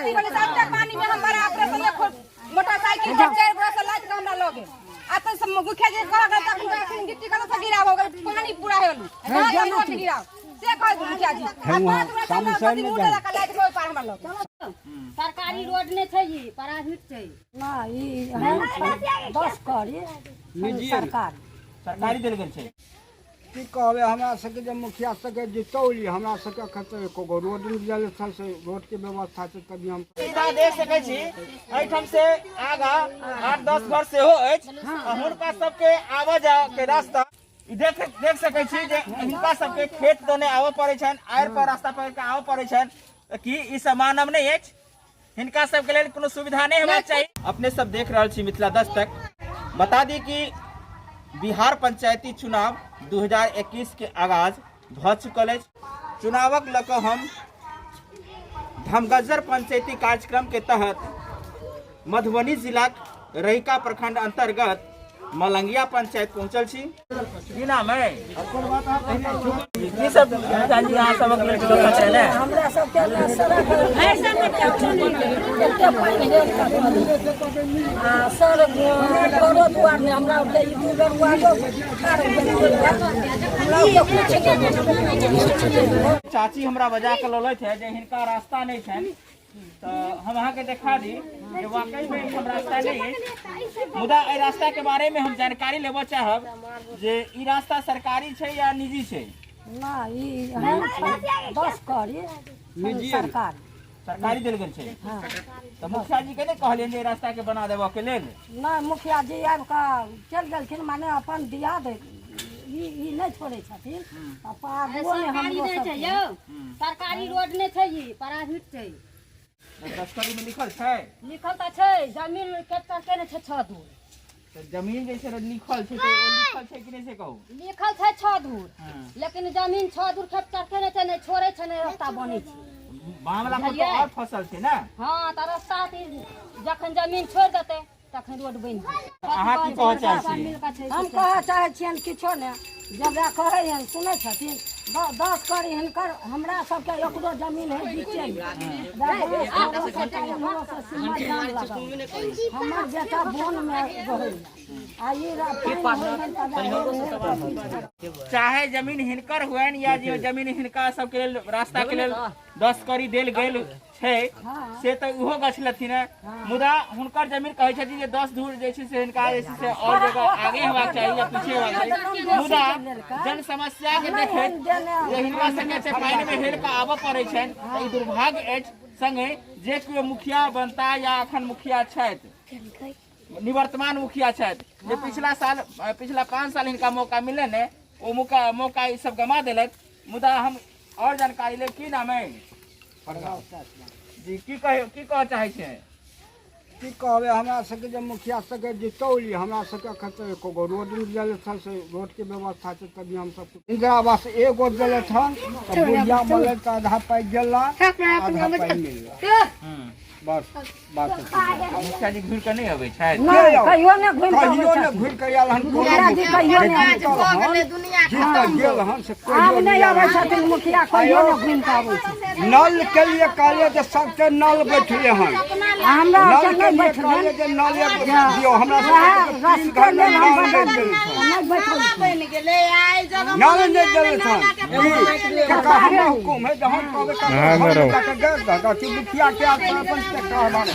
अथी भेलै से एते पानी में हम बड़ा ऑपरेशन में मोटरसाइकिल पर चारि गोरा से लादि कऽ हमरा लऽ गेल। आ तऽ सब मुखिया जी कहलक तखन तऽ अखन गिट्टी कतऽ से गिराब हो गेल, पानी पूरा हो गेल, कहाँ से रोड गिराब से कहै मुखिया जी। आ पाँच गोरा से हमरा अथी मुँह लगा कऽ लादि कऽ ओहि पार हमरा लऽ गेल। सरकारी रोड नहि छै, ई प्राइवेट छै। ना, ई 10 करी सरकार सरकारी देल गेल छै। की कहबै, हमरा सबके जे मुखिया सबके जितौली, हमरा सबके एखन तक एको गो रोड नहि देल छै, से रोडके व्यवस्था छै तभी हम सीधा देख सकै छी। एहिठाम से आगा 8-10 घर सेहो अछि आ हुनका सबके आबऽ जाय के रास्ता ई देख देख सकै छी जे हिनका सबके खेत दने आबऽ पड़ै छनि, आड़ि पर रास्ता पकड़ि के आबऽ पड़ै छनि। तऽ की ई सब मानव नहि अछि? हिनका सबके लेल कोनो सुविधा नहि हेबाक चाही? अपने सब देख रहल छी मिथिला दस्तक। बता दी कि बिहार पंचायती चुनाव 2021 के आगाज भऽ चुकल अछि। चुनावक लऽ कऽ हम धमगज्जर पंचायती कार्यक्रम के तहत मधुबनी जिलाक रहिका प्रखंड अंतर्गत मलंगिया पंचायत पहुंचल छी। की नाम है? की सब चाची अहाँ सबक लेल व्यवस्था छै ने? हमरा सबके ने सड़क एते पानि भेल कतऽ आ सर घरो दुआर नहि हमरा ओते, ई दू बेर वार्डो पार भेल, हमरा ओते कुछ नहि। चाची हमरा बजा के लौलथि है जे हिनका रास्ता नहि छनि, तऽ हम अहाँके देखा दी जे वाकई में एहिठाम रास्ता नहि अछि। मुदा एहि रास्ता के बारे में हम जानकारी लेबऽ चाहब जे ई रास्ता सरकारी छै या निजी छै? ना, ई 10 करी सरकार सरकारी देल गेल छै। तऽ मुखिया जी के नहि कहलियनि जे एहि रास्ता के बना देबऽ के लेल? नहि, मुखिया जी आबि कऽ चलि गेलखिन, माने अपन दिया दे ई नहि छोड़ै छथिन आ आगुओ नहि। सरकारी हमरो नहि छै सबके यौ, सरकारी रोड नहि छै, ई प्राइवेट छै। दस्तरी में लिखल छै? लिखल तऽ छै, जमीन कते के नहि छै, 6 धूर। तऽ जमीन जे छै लिखल छै, तऽ ओ लिखल छै कि नहि से कहू। लिखल छै 6 धूर, लेकिन जमीन 6 धूर खेत करते नहि छै, नहि छोड़ै छै, नहि रास्ता बनै छै। मामला पर तऽ और फसल छै ने? हँ, तऽ रास्ता तऽ जखन जमीन छोड़ि देतै तखन रोड बनि जेतै। अहाँ की कहऽ चाहै छी? हम कहऽ चाहै छियनि किछो नहि, जकरा कहै हन सुनै छथिन। 10 करी हिनकर, हमरा सबके एकरो जमीन है बीचेमे, हमर बेटा बोनमे रहैए आ ई पानि होइ हन तऽ चाहे जमीन हिनकर हुअनि या जे जमीन हिनका सबके लेल रास्ता के लेल 10 करी देल गेल छै से तऽ ओहो गछलथिन हेँ, मुदा हुनकर जमीन कहै छथिन जे 10 धूर जे छै से हिनका जे छै से आओर जगह आगे हेबाक चाही या पीछे हेबाक चाही। मुदा जन समस्या के देखैत जे हिनका सबके छै पानि मे हेल कऽ आबऽ पड़ै छनि, तऽ ई दुर्भाग्य अछि। संगे जे केओ मुखिया बनता या अखन मुखिया छथि, निवर्तमान मुखिया छथि, जे पिछला साल पिछला 5 साल हिनका मौका मिलल ने, ओ मौका मौका ई सब गमा देलथि। मुदा हम और जानकारी ले। की नाम है जी? की कह की कहऽ चाहै छियै? की कहबै, हमरा सबके जे मुखिया सबके जितौली, हमरा सबके एखन तक एको गो रोड नहि देल छै, से रोडके व्यवस्था छै तभी हमसब। इन्दिरा आवास एगो देलथि हन तऽ बुढ़िया मरलै तऽ आधा पाइ गेला, आधा पाइ मिलला, बस बात एतबे। मुखिया जी घुरि कऽ नहि अबै छथि? नहि, कहियो नहि घुमि कऽ कहियो अबै नहि छथिन। घुरि कऽ आयल हन कोनो। मुखिया जी कहियो नहि आबै जीतल हन, जीतल गेल हन से आब कहियो नहि नहि अबै आयल। छथिन मुखिया, कहियो नहि घुमि कऽ आबै छथिन। नल के लिए कहलियै जे सबके नल बैठले हन आ हमरा नल आरके के नहि लिए बैठलनि। कहलियै जे नल एक दियौ हमरा वएह सबके, तीन रस्ते घर मे लेल हम नल नहि बदल देलथि हन। नहि बैठल। नल नहि देलथि हन। कका, हमरा हुकुम है, जहन कहबै तखन घर जाके गैर दहक। अथी मुखिया के सरपंच के कहबाक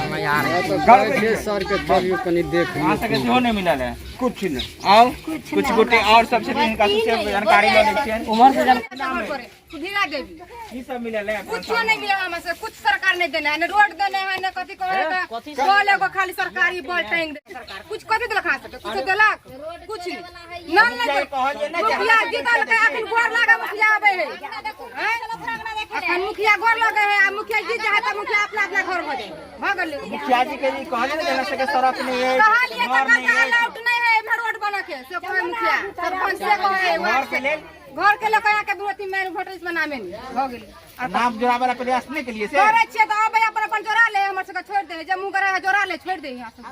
गड़बै छै। सर के चलियो कनि देख। अहाँ सबके सेहो नहि मिलल है? कुछ नहि। आउ, कुछ गोटे और सब छथिन, हिनका सबसे जानकारी लऽ लै छियनि। उम्हर से जानकारी। सुधीरा देवी। की सब मिलल है? कुछो नहीं मिला हमरा से, कुछ सरकार नहीं देने है, ने रोड देने है, ने कथी कहे है। बॉल एगो खाली सरकारी बॉल टांग दे सरकार। कुछ कथी देलक अहाँ सबके? कुछ देलक? कुछ नहीं। नल नहीं देलक। कहलियै ने जे मुखिया जीतल के अखन गोर लागे मुखिया आबै है, हैं? अखन मुखिया गोर लगे है आ मुखिया जीत जाए तऽ मुखिया अपना अपना घर भऽ जाए, भऽ गेलै। मुखिया जी के जी कहलियै ने जे हमरा सबके सड़क नहि अछि, कहलियै घर तऽ नहि कहलकै अछि। अलाउड नहि है एम्हर रोड बनऽ के, से कहै मुखिया सरपंच, से कहै। घर के लेल, घर के लोग यहाँ के दू तीन महीना वोटर लिस्ट में नामे नहीं भऽ गेलै। नाम जोड़ाबै ला प्रयास नहि केलियै से? करै छियै तऽ अबै अपन अपन जोड़ा ले, हमर सबके छोड़ि दे, जे मुँह करे जोड़ा ले, छोड़ि दे। यहाँ सब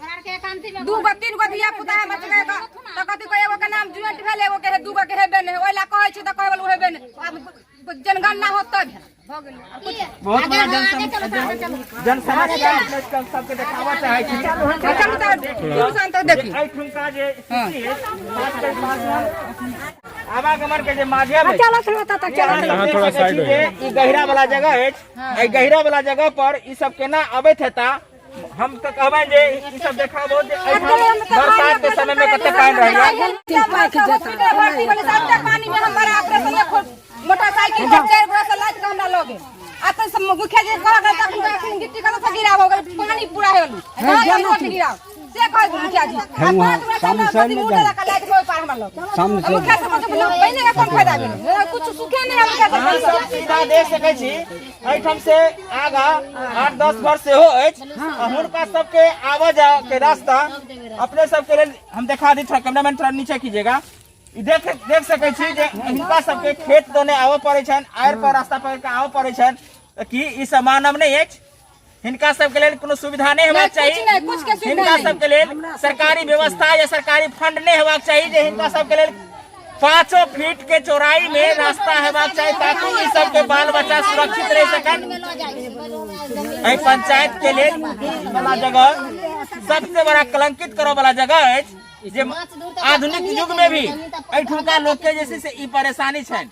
दू गो तीन गो धिया पुता है हमर सबके, तऽ कथी कहै, एगो के नाम ज्वाइंट भेल, एगो के है, दू गो के हेबे नहि। ओहि लए कहै छियै तऽ कहै ओ हेबे नहि। आब जनगणना होत तब। भऽ गेलै आर कुछ बहुत बड़ा जनसमस्या अपने सबके देखाबऽ चाहै छी। चलू तऽ पुरुषांत तक देखी। एहिठुमका जे स्थिति अछि, खास कर आवागमन के जे माध्यम अछि, अहाँ सब देख सकै छी जे ई गहिरा वाला जगह अछि। एहि गहिरा वाला जगह पर ई सब केना अबैत हेता। हम तऽ कहबनि जे ई सब देखाबो जे एहिठाम बरसात के समय में कते पानि रहैया। हॉस्पिटल भर्ती भेलै सबटा पानी में हमर ऑपरेशन में मोटरसाइकिल पर चारि गोरा से लादि कऽ हमरा लऽ गेल। आ तऽ सब मुखिया जी कहलक तखन अखन गिट्टी कतऽ से गिराब हो गेल, पानी पूरा हो गेल, कहाँ से गिराब से कहै मुखिया जी। आ पाँच गोरा से हमरा अथी मुँह लगा कऽ लादि कऽ ओहि पार हमरा लऽ गेल। आ मुखिया सब कहै छै, पहिने के कोन फायदा भेलै? कुछ सुखे नहि है मुखिया सब। अहाँ सब सीधा देख सकै छी, एहिठाम से आगा 8-10 घर सेहो अछि आ हुनका सबके आबऽ जाय के रास्ता अपने सबके लेल हम देखा दी। थोड़ा कैमरामैन थोड़ा नीचे कीजिएगा। ई देख देख सकै छी जे हिनका सबके खेत दने आबऽ पड़ै छनि, आड़ि पर रास्ता पकड़ि कऽ आबऽ पड़ै छनि। तऽ की ई सब मानव नहि अछि? हिनका सबके लेल कोनो सुविधा नहि हेबाक चाही? कुछ नहि, कुछ के सुविधा हिनका नहि। सबके लेल सरकारी व्यवस्था या सरकारी फंड नहि हेबाक चाही जे हिनका सबके लेल 5 फीट के चौड़ाई में रास्ता हेबाक चाही ताकि ई सबके बाल बच्चा सुरक्षित रह सकन। एहि पंचायत के लेल ई वाला जगह सबसे बड़ा कलंकित करऽ वाला जगह अछि जे आधुनिक युग में भी एहिठुमका लोक के जे छै से ई परेशानी छनि।